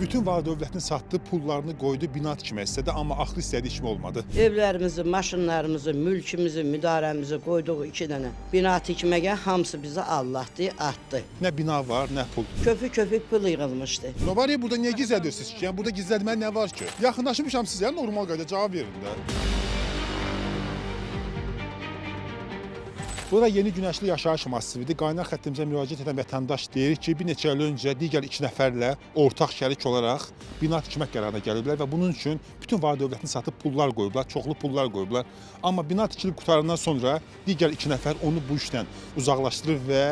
Bütün var dövlətini satdı, pullarını qoydu bina tikmək istədi, amma axırı istədiyi kimi olmadı. Evlərimizi, maşınlarımızı, mülkümüzü, müdarəmizi qoyduq 2 dənə bina tikməyə, hamısı bizi allatdı, atdı. Nə bina var, nə pul. Köpük-köpük pul yığılmışdı. Nə var ya, burada niyə gizlədirsiniz ki? Yəni burada gizlətməyə nə var ki? Yaxınlaşmışam sizə, normal qayda cavab verin də. Bura Yeni Günəşli yaşayış massividir. Qaynar xəttimizə müraciət edən vətəndaş deyir ki, bir neçə il öncə digər 2 nəfərlə ortaq şərik olaraq bina tikmək qərarına gəliblər və bunun üçün bütün var dövlətini satıb pullar qoyublar, çoxlu pullar qoyublar. Amma bina tikilib qurtarandan sonra digər 2 nəfər onu bu işdən uzaqlaşdırır və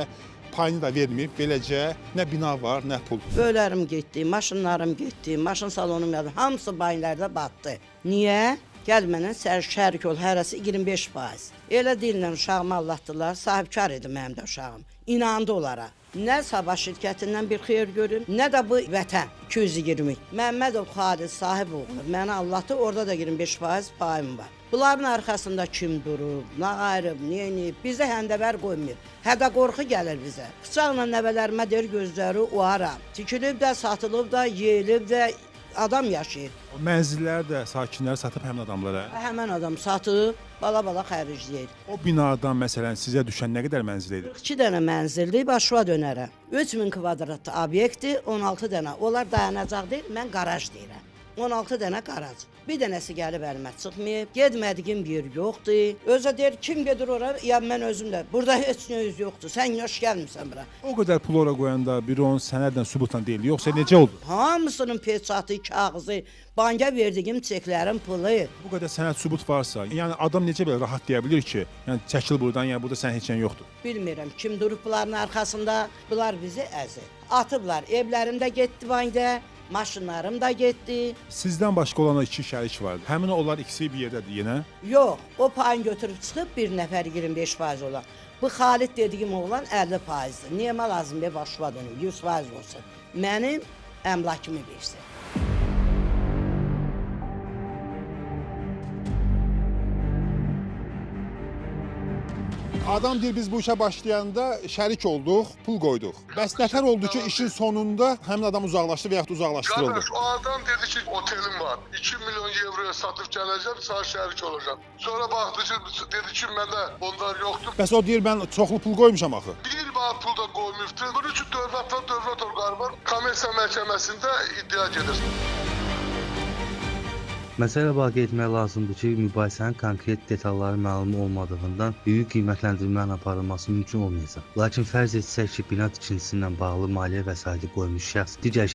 payını da verməyib. Beləcə nə bina var, nə pul. Böylərim getdi, maşınlarım getdi, maşın salonum yadı, hamısı banklarda batdı. Niyə? Gəl mənə şərik ol, hərəsi 25%. Elə dillə uşağımı allatdılar, sahibkar idi mənim də uşağım. İnandı onlara. Nə Sabah şirkətindən bir xeyir görüm, nə də bu vətən 220. Məmmədov Xalid sahib oğlu məni allatdı, orada da 25% payım var. Bunların arxasında kim durub, nə ayırıb, niyə neyib, bizə həndəvər qoymuyor. Hədə qorxu gəlir bizə. Bıçaqla nəvələrimə deyir gözləri uaram. Tikilib də, satılıb da, yeyilib də, adam yaşayır. O mənzillər də sakinləri satıb həmin adamlara? Həmin adam satıb, bala-bala xərcləyir. O binadan məsələn sizə düşən nə qədər mənzil idi? 42 dənə mənzildir, başıva dönərəm. 3000 kvadrat obyektdir, 16 dənə. Onlar dayanacaq deyil, mən qaraj deyirəm. 16 dənə qaraj. Bir dənəsi gəlib əlimə çıxmayıb, getmədiyim yer yoxdur. Özə deyir, kim gedir ora, ya mən özüm də. Burada heç nə öz yoxdur, sən yaş gəlmirsən bura. O qədər pul ora qoyanda bir onun sənədlə, sübutla deyil, yoxsa necə oldu? Hamısının peçatı, kağızı, banka verdiyim çeklərin pulu. Bu qədər sənəd, sübut varsa, yəni adam necə belə rahat deyə bilir ki, yəni çəkil buradan, yəni burada sənin heç nə yoxdur? Bilmirəm, kim durub bunların arxasında, bunlar bizi əzir. Atıblar, evlərim də getdi bankda. Maşınlarım da getdi. Sizdən başqa olan o 2 şərik vardı. Həmin onlar ikisi bir yerdədir yenə? Yox, o payını götürüb çıxıb bir nəfər 25% olan. Bu Xalid dediyim oğlan 50%-dir. Niyəmə lazım bir başıva dönüm, 100% olsun. Mənim əmlakımı versin. Adam deyir, biz bu işə başlayanda şərik olduq, pul qoyduq. Bəs nətər oldu ki, işin sonunda həmin adam uzaqlaşdı və yaxud uzaqlaşdırıldı? Qardaş, o adam dedi ki, otelim var, 2 milyon euroya satıb gələcəm, sağ şərik olacam. Sonra baxdı ki, dedi ki, məndə onlar yoxdur. Bəs o deyir, mən çoxlu pul qoymuşam axı. Bir manat pul da qoymuşdu. Bunun üçün dövlətlə dövlət orqanı var, kommersiya məhkəməsində iddia gedir. Məsələ bağı qeyd etmək lazımdır ki, mübahisənin konkret detalları məlum olmadığından hüquqi qiymətləndirmənin aparılması mümkün olmayacaq. Lakin fərz etsək ki, bina tikintisi ilə bağlı maliyyə vəsaiti qoymuş şəxs digər